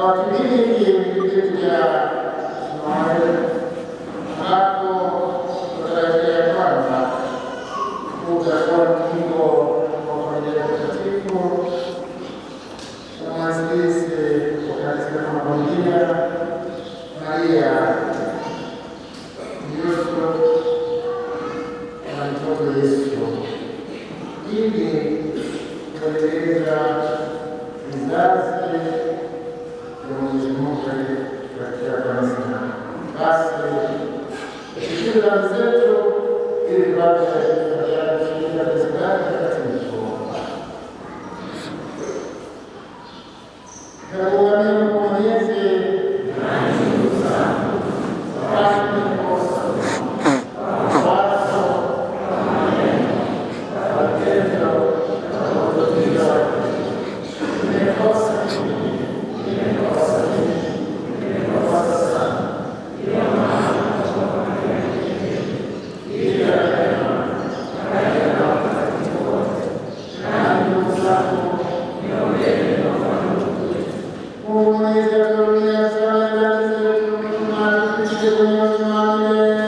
Kwa kipindi hiki ni kipindi cha Noeli, ambapo tunatarajia kwamba utakuwa mkingo wa familia takatifu na mwanzilishi wa kanisa kama familia Maria, Yusufu na mtoto Yesu, ili kuendeleza vizazi vya Mwenyezi Mungu katika kanisa. Basi tushike dhambi zetu ili tupate kushiriki kanisa lake takatifu. Nakuamini Mungu Mwenyezi, basi nimekosa kwa wazo, matendo na kutokujua. Nimekosa, nimekosa, nimekosa sana. Ndiyo maana Bikira daima, malaika na watakatifu wote, na ndugu zangu, niombeni kwa Bwana Mungu wetu. Mungu Mwenyezi atuhurumie, atusamehe dhambi zetu na atufikishe kwenye uzima wa milele.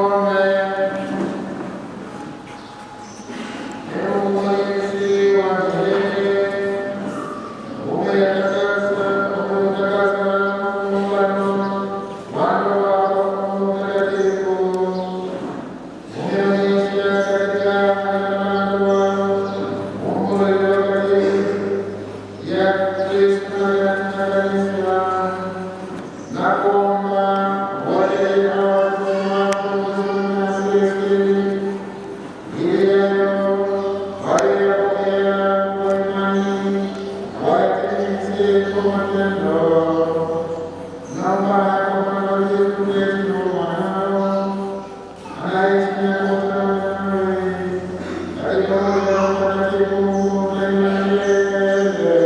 Tuombe. Ee Mungu Mwenyezi wa milele, umeutakasa muungano wana wako mtakatifu, umeonyesha katika mshikamano wao umbo lililo kati ya Kristo na kanisa, na kuomba wote hawa wako na sisi ili leo waliyopokea kwa imani wayatimize kwa matendo. Naomba haya kwa Bwana wetu Kristo mwanao, anaishi na kutawala nawe katika umoja wa Mtakatifu Mungu daima na milele.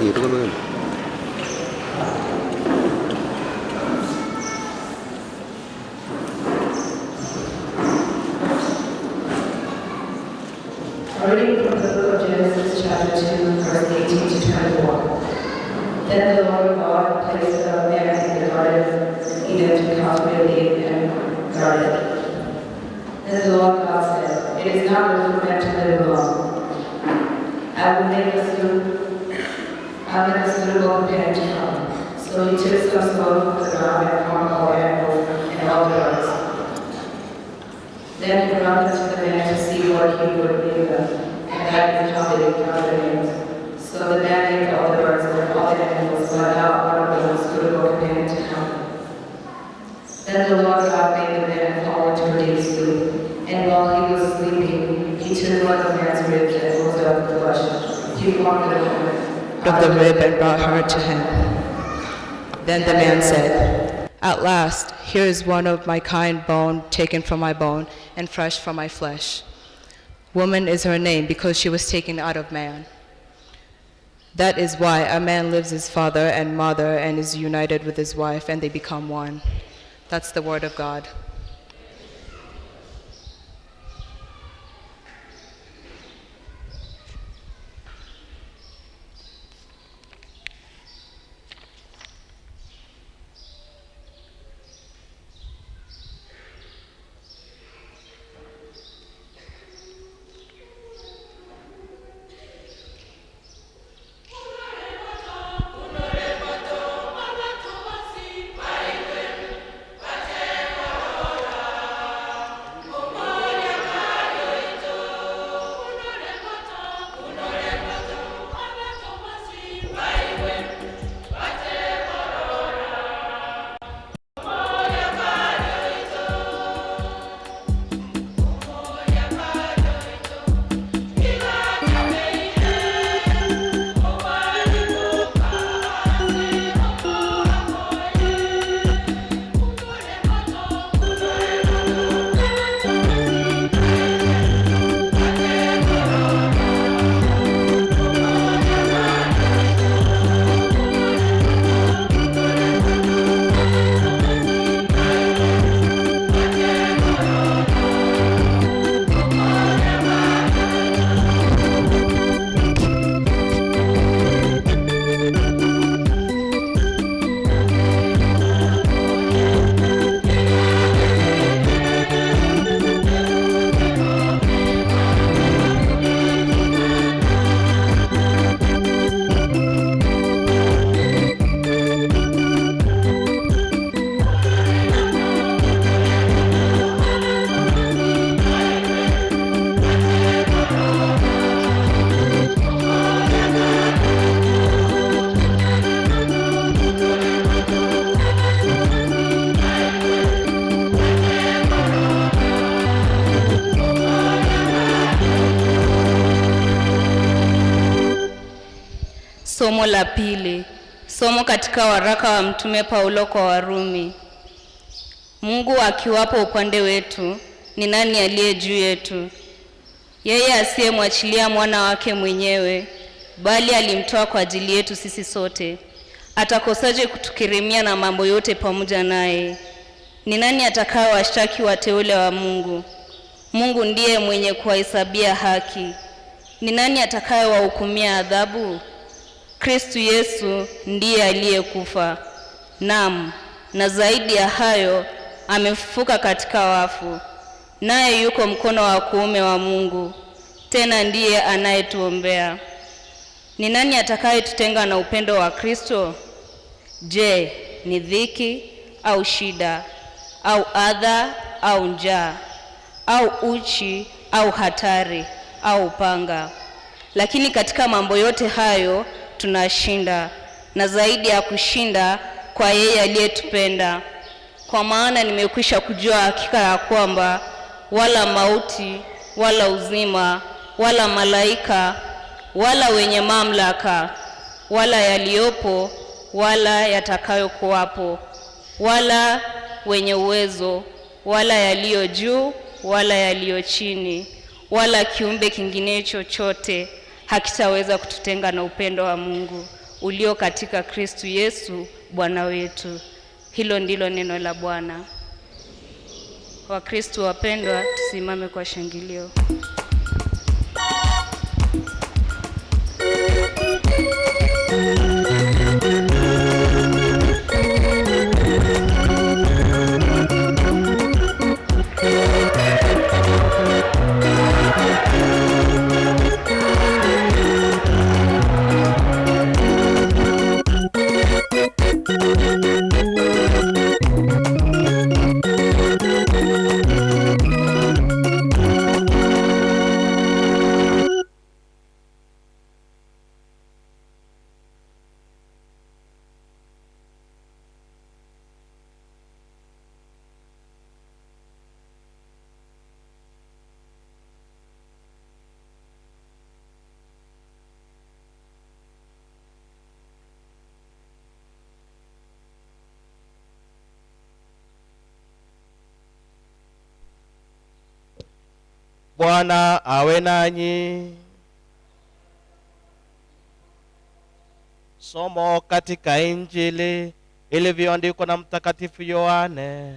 이러면은 A reading from the book of Genesis, chapter 2, verse 18 to 24. Then the Lord God placed the man in the garden of Eden to cultivate it and guard it. Then the Lord God said, "It is not good for man to live alone. I will make a suitable companion to him." So he took some soil from the ground and formed all animals and all the birds. Then he brought them to the man to see what he would name them, and that is how they got their names. So the man named all the birds and all the animals, but not one of them was suitable companion to him. Then the Lord God made the man fall into a deep sleep, and while he was sleeping, he took one of the man's ribs and closed up the flesh. He formed the woman of the rib and brought her to him. Then the man said, "At last, here is one of my kind, bone taken from my bone and flesh from my flesh. Woman is her name, because she was taken out of man. That is why a man leaves his father and mother and is united with his wife, and they become one." That's the word of God. Somo la pili. Somo katika waraka wa Mtume Paulo kwa Warumi. Mungu akiwapo upande wetu, ni nani aliye juu yetu? Yeye asiyemwachilia mwana wake mwenyewe, bali alimtoa kwa ajili yetu sisi sote, atakosaje kutukirimia na mambo yote pamoja naye? Ni nani atakayewashtaki wateule wa Mungu? Mungu ndiye mwenye kuwahesabia haki. Ni nani atakayewahukumia adhabu? Kristu Yesu ndiye aliyekufa, naam, na zaidi ya hayo amefufuka katika wafu, naye yuko mkono wa kuume wa Mungu, tena ndiye anayetuombea. Ni nani atakayetutenga na upendo wa Kristo? Je, ni dhiki au shida au adha au njaa au uchi au hatari au upanga? Lakini katika mambo yote hayo tunashinda, na zaidi ya kushinda kwa yeye aliyetupenda. Kwa maana nimekwisha kujua hakika ya kwamba wala mauti wala uzima wala malaika wala wenye mamlaka wala yaliyopo wala yatakayokuwapo wala wenye uwezo wala yaliyo juu wala yaliyo chini wala kiumbe kingine chochote hakitaweza kututenga na upendo wa Mungu ulio katika Kristu Yesu Bwana wetu. Hilo ndilo neno la Bwana. Wakristu wapendwa, tusimame kwa shangilio. Bwana awe nanyi. Somo katika Injili ilivyoandikwa na Mtakatifu Yohane.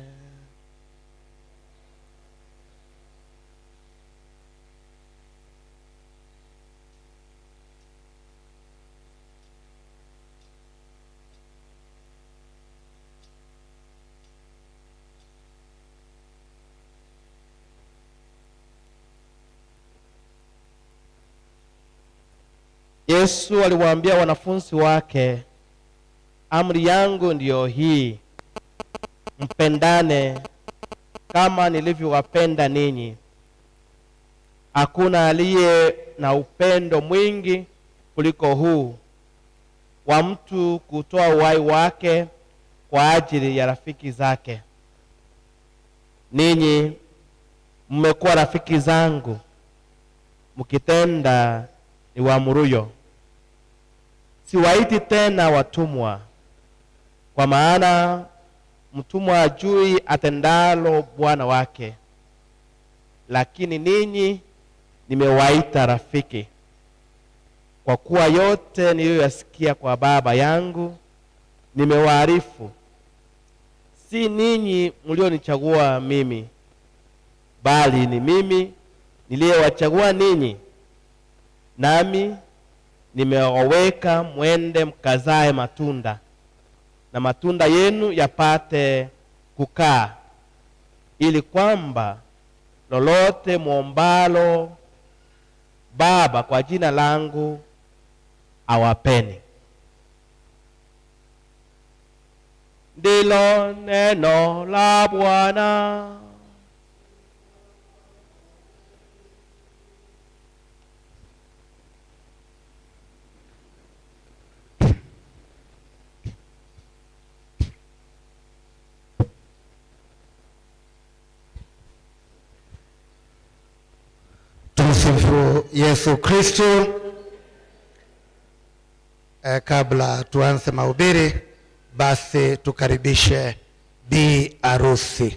Yesu aliwaambia wanafunzi wake, amri yangu ndiyo hii, mpendane kama nilivyowapenda ninyi. Hakuna aliye na upendo mwingi kuliko huu wa mtu kutoa uhai wake kwa ajili ya rafiki zake. Ninyi mmekuwa rafiki zangu mkitenda niwaamuruyo. Siwaiti tena watumwa, kwa maana mtumwa hajui atendalo bwana wake, lakini ninyi nimewaita rafiki, kwa kuwa yote niliyoyasikia kwa Baba yangu nimewaarifu. Si ninyi mlionichagua mimi, bali ni mimi niliyewachagua ninyi, nami nimewaweka mwende mkazae matunda, na matunda yenu yapate kukaa, ili kwamba lolote muombalo Baba kwa jina langu awapeni. Ndilo neno la Bwana. Tumsifu Yesu Kristo. Kabla tuanze mahubiri, basi tukaribishe bi arusi.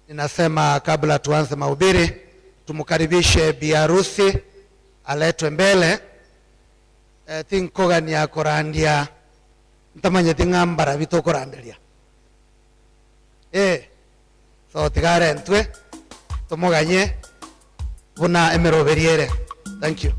Ninasema kabla tuanze mahubiri, tumkaribishe bi arusi aletwe mbele. Tinkogania korandia ntamanye ting'ambara bitokoranderia so tigare ntwe tumuganye buna emeroberiere. Thank you.